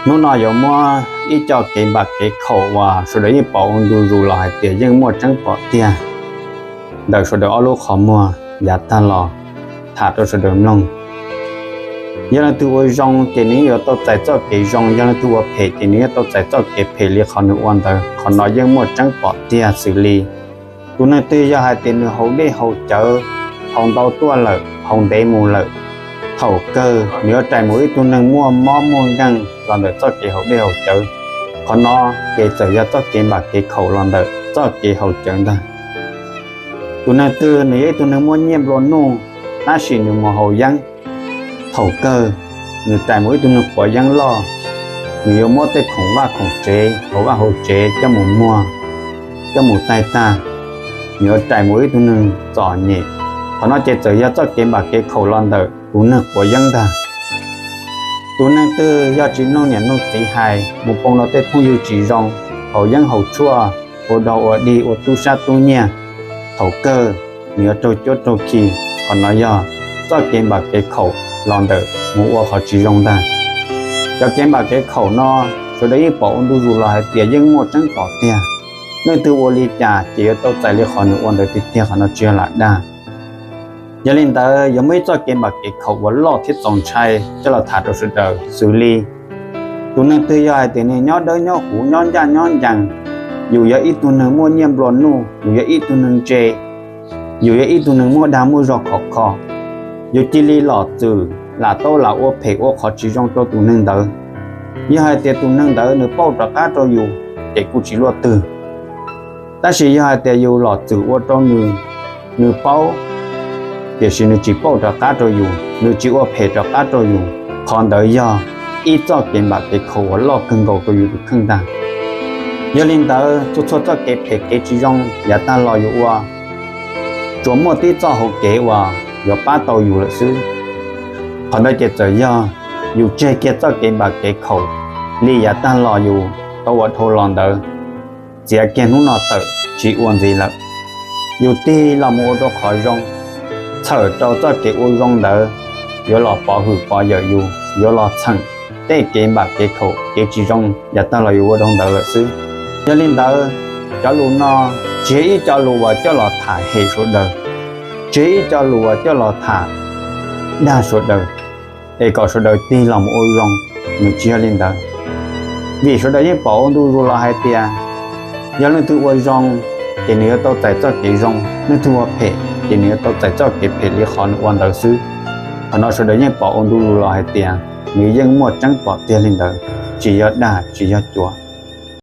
Hnub no yuav muab ib co kev npam kev khaum uas sawv daws yeej pom ua ntu zus los hais tias yeej muaj tseeb pom tiag ntawm sawv daws ob lub qhov muag yav tag los tham rau sawv daws mloog. Yog leej twg ua zoo ces nws yuav tau txais txoj kev zoo, yog leej twg ua phem ces nws yuav tau txais txoj kev phem li qhov nws ua ntawd. Qhov no yeej muaj tseeb pom tiag xws li tus neeg twg yog hais tias nws haus dej haus cawv, haus ntau tuaj lawm, haus ntev mus lawm, thaum kawg nws yuav rais mus ib tug neeg muaj mob muaj nkeeg los ntawm txoj kev haus dej haus cawv. Qhov no ces txawm yog txoj kev npam kev khaum los ntawm txoj kev haus cawv ntag. Tus neeg twg nws yog ib tug neeg muaj nyiaj nplua nuj, tab sis nws mus haus yeeb, thaum kawg nws rais mus ib tug neeg quav yeeb loj, nws yuav muab tej khoom vaj khoom tsev hauv vaj hauv tsev coj mus muag, coj mus taij tag, nws yuav rais mus ib tug neeg txom nyem. Qhov no ces txawm yog txoj kev npam kev khaum los ntawm tus neeg quav yeeb ntag. Tus neeg twg yog tsis mloog niam mloog txiv hais, mus poob rau tej phooj ywg tsis zoo, haus yeeb haus tshuaj, ua dog ua dig, ua tub sab tub nyiag, thaum kawg nws yuav raug cuab raug khi. Qhov no yog txoj kev npam kev khaum los ntawm mus ua qhov tsis zoo ntag. Cov kev npam kev khaum no sawv daws yeej pom ua ntu zus los hais tias yeej muaj tseeb pom tiag. Leej twg ua li cas ces yuav tau txais li qhov nws ua ntawd tiag tiag, qhov no tsis yog lam dag. Yog li ntawd yuav muaj ib txoj kev npam kev khaum uas loj thiab txaus ntshai coj los tham rau sawv daws xws li tus neeg twg yog hais tias nws nyob dawb nyob huv, nyob ncaj nyob ncees, yus yog ib tug neeg muaj nyiaj nplua nuj, yus yog ib tug neeg ntse, yus yog ib tug neeg muaj dag muaj zog khov kho, yus cia li los txwm lam tau lam ua phem ua qhov tsis zoo rau tus neeg ntawd. Yog hais tias tus neeg ntawd nws pauj rov qab rau yus ces kuj tsis luaj twg, tab sis yog hais tias yus los txwm ua rau nws, nws paub, tiam sis nws tsis pauj rov qab rau yus, nws tsis ua phem rov qab rau yus, qhov ntawd yog ib txoj kev npam kev khaum uas loj kawg nkaus rau yus tus kheej ntag. Yog li ntawd txhua txhua txoj kev phem kev tsis zoo yav tag los yus ua, tsuas muaj tib txoj hau kev uas yuav pab tau yus lawm xwb. Qhov ntawd ces txawm yog yus tseg kiag txoj kev npam kev khaum li yav tag los yus tau ua dhau los ntawd, txiav kiag hnub no tawm tsis ua ntxiv lawm. Yus tig los mus ua rau qhov zoo, txhawm rau txoj kev ua zoo ntawd yuav los pov hwm pov yawm yus, yuav los txheem tej kev npam kev khaum kev tsis zoo yav tag los yus ua dhau ntawd lawm xwb. Yog li ntawd, cov lus no tsis yog ib co lus uas coj los tham hem sawv daws, tsis yog ib co lus uas coj los tham dag sawv daws es kom sawv daws tig los mus ua zoo, nws tsis yog li ntawd. Vim sawv daws yeej pom ua ntu zus los hais tias yog leej twg ua zoo ces nws yuav tau txais txoj kev zoo, leej twg ua phem ces nws yuav tau txais txoj kev phem li qhov nws ua ntawd xwb. Qhov no sawv daws yeej pom ua ntu zus los hais tias nws yeej muaj tseeb pom tiag li ntawd, tsis yog dag tsis yog cuav.